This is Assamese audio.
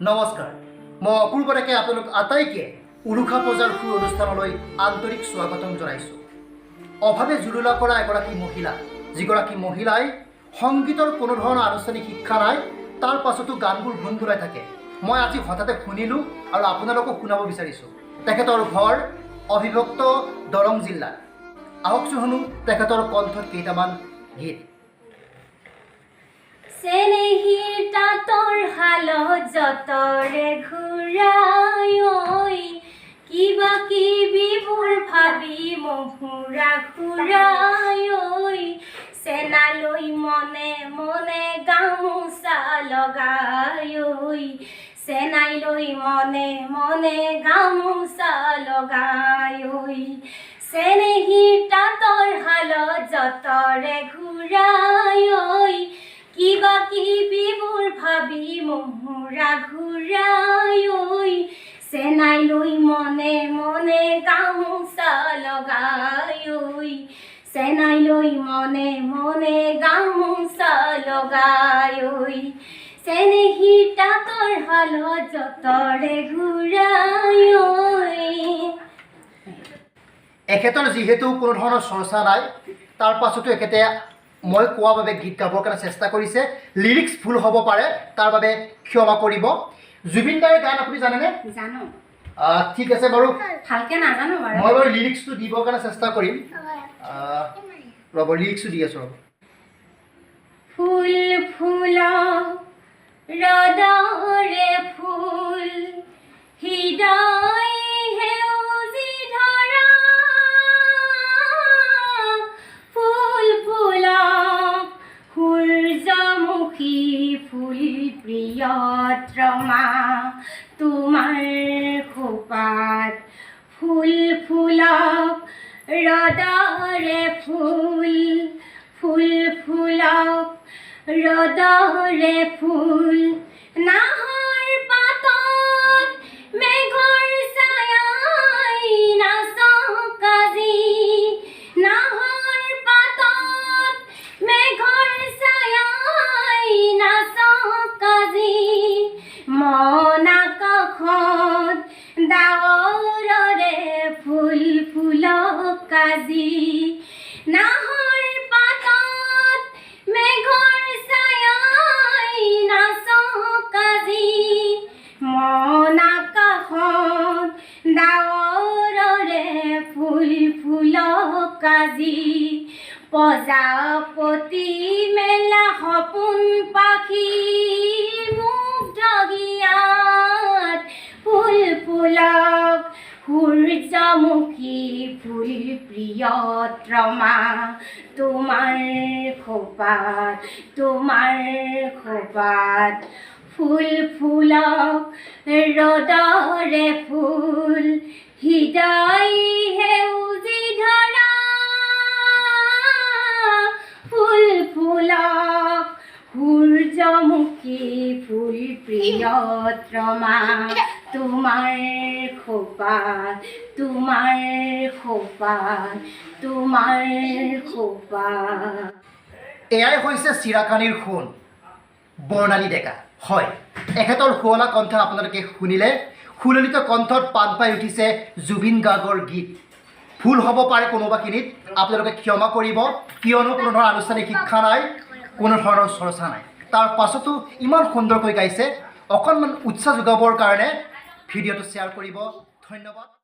নমস্কাৰ, মই অপূৰ্ব ডেকাই আপোনালোক আটাইকে উৰুখা পঁজাৰ সুৰ অনুষ্ঠানলৈ আন্তৰিক স্বাগতম জনাইছোঁ। অভাৱে জুৰুলা কৰা এগৰাকী মহিলা, যিগৰাকী মহিলাই সংগীতৰ কোনো ধৰণৰ আনুষ্ঠানিক শিক্ষা নাই, তাৰ পাছতো গানবোৰ গুণগুণাই থাকে। মই আজি হঠাতে শুনিলোঁ আৰু আপোনালোকক শুনাব বিচাৰিছোঁ। তেখেতৰ ঘৰ অবিভক্ত দৰং জিলাত। আহকচোন শুনো তেখেতৰ কণ্ঠত কেইটামান গীত। চেনেহীৰ তাঁতৰ শালত যঁতৰে ঘূৰাই ঐ, কিবা কিবিবোৰ ভাবি মহুৰা ঘূৰাই ঐ, চেনালৈ মনে মনে গামোচা লগাই ঐ, চেনাই লৈ মনে মনে গামোচা লগাই ঐ। চেনেহীৰ তাঁতৰ শালত যঁতৰে ঘূৰাই ঐ, কিবা কিবিবোৰ ভাবি মহুৰা ঘূৰাই ঐ, চেনাই লৈ মনে মনে গামোচা লগাই ঐ, চেনাই লৈ মনে মনে গামোচা লগাই ঐ। চেনেহীৰ তাঁতৰ শালত যঁতৰে ঘূৰাই ঐ। এখেতৰ যিহেতু কোনো ধৰণৰ চৰ্চা নাই, তাৰ পাছতো এখেতে মই কোৱা বাবে গীত গাবৰ কাৰণে চেষ্টা কৰিছে। লিৰিক্স ভুল হ'ব পাৰে, তাৰ বাবে ক্ষমা কৰিব। জুবিন দাৰ গান আপুনি জানেনে? জানো। ঠিক আছে বাৰু। ভালকে নাজানো বাৰু। মই বাৰু লিৰিক্সটো দিবৰ কাৰণে চেষ্টা কৰিম। ৰ'ব, লিৰিক্সটো দি আছোঁ, ৰ'ব। ফুল ফুলক ৰদৰে ফুল, হৃদয় সেউজী ধৰা। ফুল ফুলক সূৰ্যমুখী ফুল, প্ৰিয়তমা তোমাৰ খোপাত। ফুল ফুলক ৰদৰে ফুল, ফুল ফুলক ৰদৰে ফুল, নাহৰ পাতত মেঘৰ ছায়াই নাচক আজি, নাহৰ পাতত মেঘৰ ছায়াই নাচক আজি, মন আকাশত ডাৱৰৰে ফুল ফুলক আজি, নাহৰ পাতত মেঘৰ ছায়াই নাচক আজি, মন আকাশত ডাৱৰৰে ফুল ফুলক আজি। প্ৰজাপতি মেলা সপোন পাখি মুগ্ধ হিয়াত ফুল ফুলক সূৰ্যমুখী ফুল, প্ৰিয়তমা তোমাৰ খোপাত, তোমাৰ খোপাত। ফুল ফুলক ৰদৰে ফুল, হৃদয় সেউজী ধৰা। ফুল ফুলক সূৰ্যমুখী ফুল, প্ৰিয়তমা তোমাৰ খোপাত, তোমাৰ খোপাত, তোমাৰ খোপাত। এয়াই হৈছে চিৰাকানিৰ সোণ বৰ্ণালী ডেকা। হয়, এখেতৰ শুৱলা কণ্ঠ আপোনালোকে শুনিলে। সুললিত কণ্ঠত পাণ পাই উঠিছে জুবিন গাৰ্গৰ গীত। ভুল হ'ব পাৰে কোনোবাখিনিত, আপোনালোকে ক্ষমা কৰিব, কিয়নো কোনো ধৰণৰ আনুষ্ঠানিক শিক্ষা নাই, কোনো ধৰণৰ চৰ্চা নাই। তাৰ পাছতো ইমান সুন্দৰকৈ গাইছে। অকণমান উৎসাহ যোগাবৰ কাৰণে ভিডিঅ'টো শ্বেয়াৰ কৰিব। ধন্যবাদ।